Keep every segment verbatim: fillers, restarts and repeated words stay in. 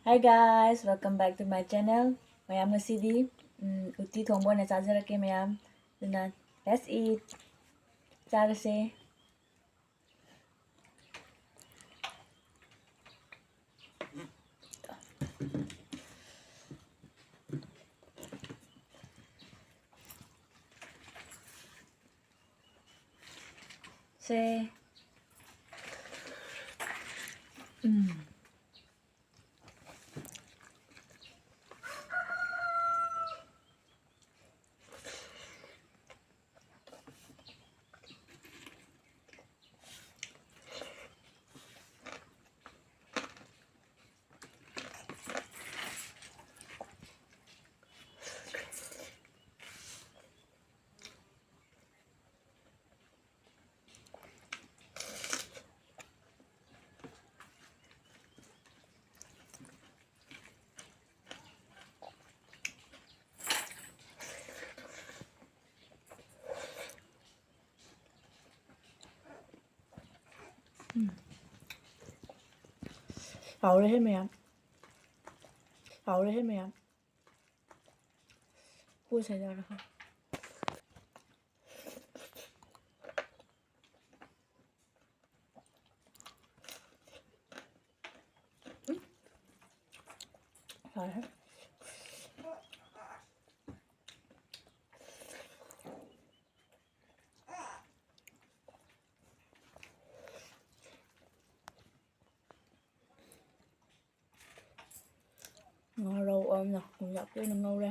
Hi guys, welcome back to my channel. ꯃꯌꯥꯝ, ꯉꯁꯤꯗꯤ ꯎꯝ, ꯎꯇꯤ ꯊꯣꯡꯕ ꯑꯣꯏꯅ ꯆꯥꯖꯔꯛꯀꯦ ꯃꯌꯥꯝ꯫ ꯑꯗꯨꯅ let's eat. ꯆꯥꯔꯁꯦ꯫ ꯁꯦ꯫ ꯎꯝ꯫ ꯎꯝ꯫ ꯍꯥꯎꯔꯦꯍꯦ ꯃꯌꯥꯝ꯫ ꯍꯥꯎꯔꯦꯍꯦ ꯃꯌꯥꯝ꯫ ꯀꯣꯏ ꯁꯥꯏꯗ ꯌꯥꯔꯦ꯫ ꯌꯥꯔꯦ꯫ ꯉꯥꯔꯧ ꯑꯃꯅ ꯌꯣꯡꯆꯥꯛ ꯇꯣꯏꯅ ꯉꯧꯔꯦ꯫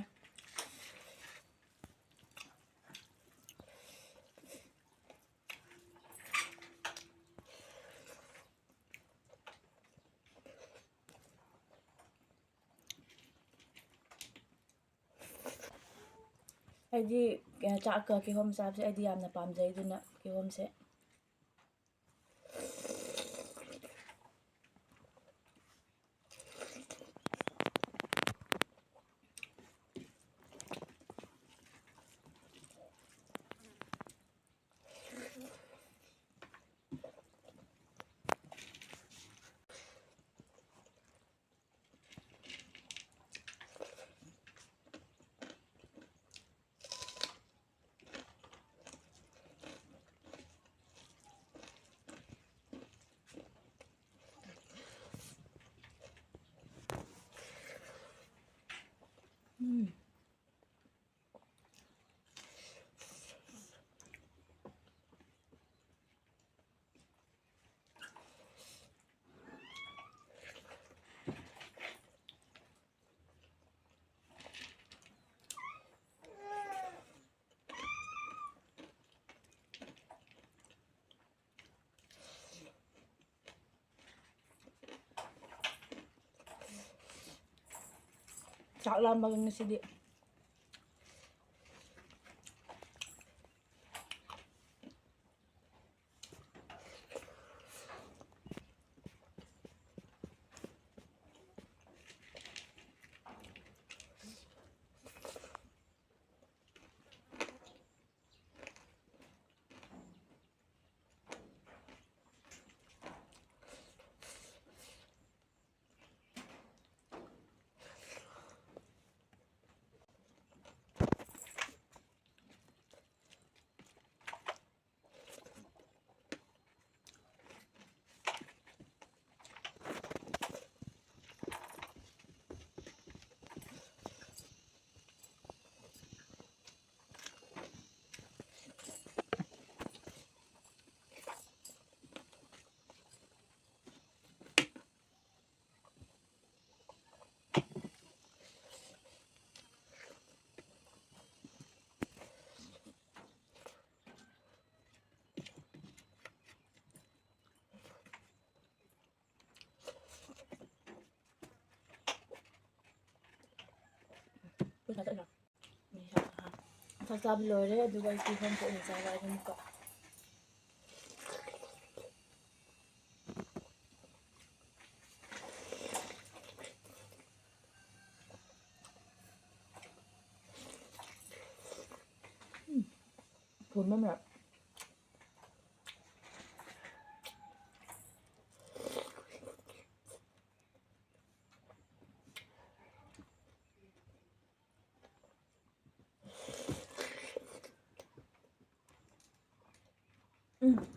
ꯑꯩꯗꯤ, ꯑ, ꯆꯥꯛꯀ ꯀꯤꯍꯣꯝ ꯆꯥꯕꯁꯦ ꯑꯩꯗꯤ ꯌꯥꯝꯅ ꯄꯥꯝꯖꯩ, ꯑꯗꯨꯅ ꯀꯤꯍꯣꯝꯁꯦ꯫ ꯎꯝ꯫ ꯆꯥꯛ ꯂꯥꯝꯕꯒ ꯉꯁꯤꯗꯤ꯫ ꯆꯥꯛ ꯆꯥꯕ ꯂꯣꯏꯔꯦ, ꯑꯗꯨꯒ ꯑꯩ ꯇꯨꯏꯁꯟ ꯆꯠꯂꯦ, ꯆꯥꯔꯛꯑꯒꯦ ꯑꯃꯨꯛꯀ꯫ ꯎꯝ꯫ ꯊꯨꯝꯕ ꯃꯌꯥꯝ꯫ ꯎꯝ꯫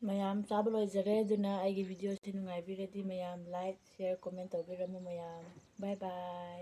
ꯃꯌꯥꯝ ꯆꯥꯕ ꯂꯣꯏꯖꯔꯦ꯫ ꯑꯗꯨꯅ ꯑꯩꯒꯤ videoꯁꯦ ꯅꯨꯡꯉꯥꯏꯕꯤꯔꯗꯤ ꯃꯌꯥꯝ like, share, comment ꯇꯧꯕꯤꯔꯝꯃꯨ ꯃꯌꯥꯝ꯫ Bye bye꯫